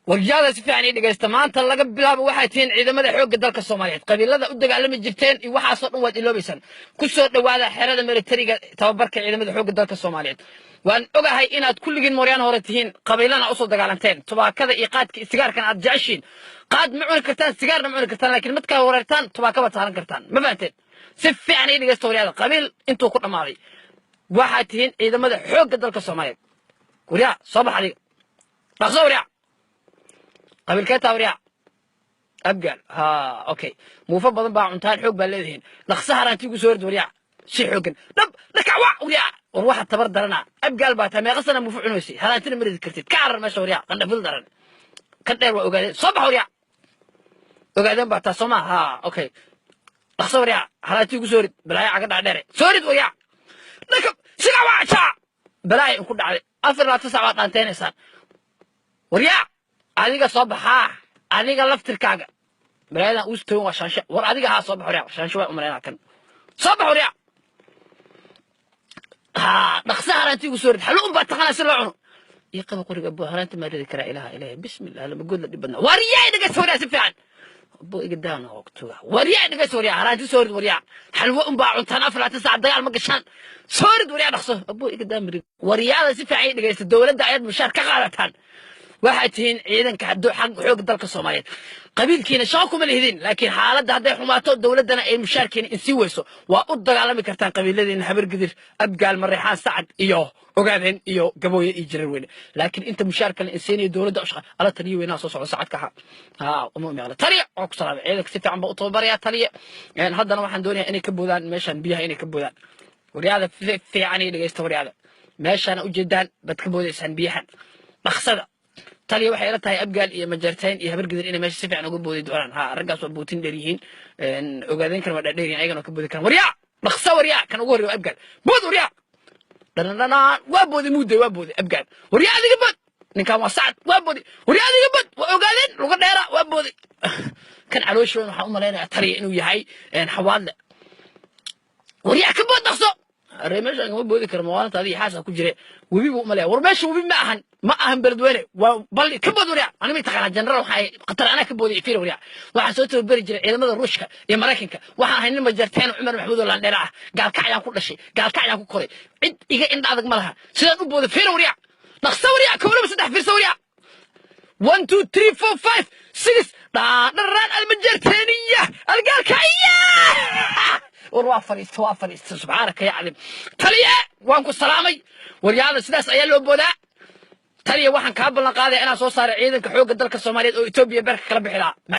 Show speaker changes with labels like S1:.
S1: Waryaada, si fiican ii dhegaysta. Maanta laga bilaabo waxay tihiin ciidamada xoogga dalka Soomaaliyeed. Qabiilada u dagaalami jirteen iyo waxaasoo dhan waad iloobaysaan. Ku soo dhowaada xerada militariga tababarka ciidamada xoogga dalka Soomaaliyeed. Waan ogahay inaad kulligiin mooryaan hore tihiin, qabiilana usoo dagaalanteen, tubaakada iyo qaadka iyo sigaarkana aad jeceshiin. Qaad ma cuni kartaan, sigaarna ma cuni kartaan, laakiin markaa wareertaan tubaaka baad saaran kartaan. Ma fahanteen? Si fiican ii dhegaysta, waryaada. Qabiil intuu ku dhammaaday, waxaad tihiin ciidamada xoogga dalka Soomaaliyeed. Waryaa, soo bax adiga, dhaqso. Waryaa, qabiilkee taa? Waryaa, Abgaal. Ha, okay, muufo badan baa cuntaan, xoog baa leedihiin. Dhaqso haraantii ku soo hord, waryaa, si xooggan dhab dhakawa. Waryaa, war waxa tabar darana, Abgaal baa taa. Meeqa sana muufo cunaysay? Haraantina ma ridi kartid. Ka carar meesha, waryaa, qandhafil daran. Kan dheer waa ogaadeen. Soo bax, waryaa, ogaadeen baa taa, soo maa? Ha, okay, dhaqso, waryaa, haraantii ku soo rid. Balaayo caga dhaadheere, soo rid, waryaa. Dhakab siga waa balaayo inku dhacday. 24 saac baad dhaanteynaysaan. Waryaa, adiga soo baxaa, adiga laftirkaaga balaayadan uus togan waa shaanshe. War adiga, haa, soo bax, waryaa. Shaanshe waa umalaynaa kan. Soo bax, waryaa. Haa, dhaqso haraantii ugu soo rid. Xallo un baa taqaanaa si loo cuno. Ii qaba qoriga, abu. Haraanti maa ridi karaa? Ilaha ilaha, bismillah, lama god la dhib badnaa. Waryaa, dhegeysta, waryaa, si fiican. Abu, iga daana waqtiga. Waryaa, dhegeysta, waryaa, haraanti soo rid. Waryaa, xalwo un baa cuntaan, 24 saac dagaal ma gashaan. Soo rid, waryaa, dhaqso. Abu, iga daa mirig. Waryaada, si fiican ii dhegeysta. Dowladda ayaad mushaar ka qaadataan. Waxaad tihiin ciidanka xag xoogga dalka Soomaaliyeed. Qabiilkiina shaqo kuma lihidin, laakiin xaaladda hadday xumaato, dowladdana ay mushaarkiina insii weyso, waa u dagaalami kartaan qabiiladiina: Habargidir, Abgaal, Mareexaan, Sacad iyo Ogaadeen iyo Gabooye iyo Jirar Weyne. Laakiin inta mushaarka la insiinayo dowladda u shaqa ala. Taliye weynaha soo socda, Sacadka ha ha uma meeqla. Taliye, waa ku salaamay. Ciidanka si fiican baa u tababarayaa, taliye. Haddana waxaan doonayaa inay ka boodaan meeshan biyaha, inay ka boodaan. Waryaada, fiican iyo dhegeysta. Waryaada, meeshaana ujeedaan baad ka boodaysaan biyahan, dhaqsada. Taliya, waxay ila tahay Abgaal iyo Majartain iyo Habargidir inay meesha si fiican uga boodi doonaan. Ha, raggaas waa bootin dheer yihiin. Ogaadeen kan waa dhaadheer yihiin, ayagana waa ka boodi karaan. Waryaa, dhaqso, waryaa. Kan ugu horreeya waa Abgaal. Bood, waryaa. Dhanadhanaan, waa booday muuday, waa booday Abgaal. Waryaa, adiga bood. Ninkan waa Sacad, waa booday. Waryaa, adiga bood. Waa Ogaadeen, luga dheera, waa booday. Kan calooshoon waxaan u malaynayaa, taliya, inuu yahay Xawaadle. Waryaa, ka bood, dhaqso. Aree, meeshaan kama boodi karo, maalinta adiga xaasa ku jire. Webi buu umalaya. War meesha webi ma ahan, ma ahan Beledweyne, waa balli. Ka bood, waryaa. Aniga may taqaanaa general, waxaa khatar anaa ka booday. Fiir, waryaa, waxaan soo tababari jiray ciidamada Ruushka iyo Maraykanka. Waxaan ahay nin Majarteen Cumar Maxamuud oo laandheera ah. Gaalkacyaan ku dhashay, gaalkacyaan ku koray. Cid iga indha adag ma laha. Sidaan u booday fiir, waryaa, dhaqso, waryaa. Kow, laba, saddex, fiirsa, waryaa. One, two, three, four, five, six. Dhaadharaan almajarteeniya algaalkacya. War waa fadhiista, waa fadhiista. Subxaanaka ya cadiim. Taliye, waan ku salaamay. Waryaada, sidaas ayaa loo boodaa. Taliya, waxaan kaa ballan qaadaya inaan soo saaray ciidanka xoogga dalka Soomaaliyeed oo Etoobiya beerka kala bixi lahaa.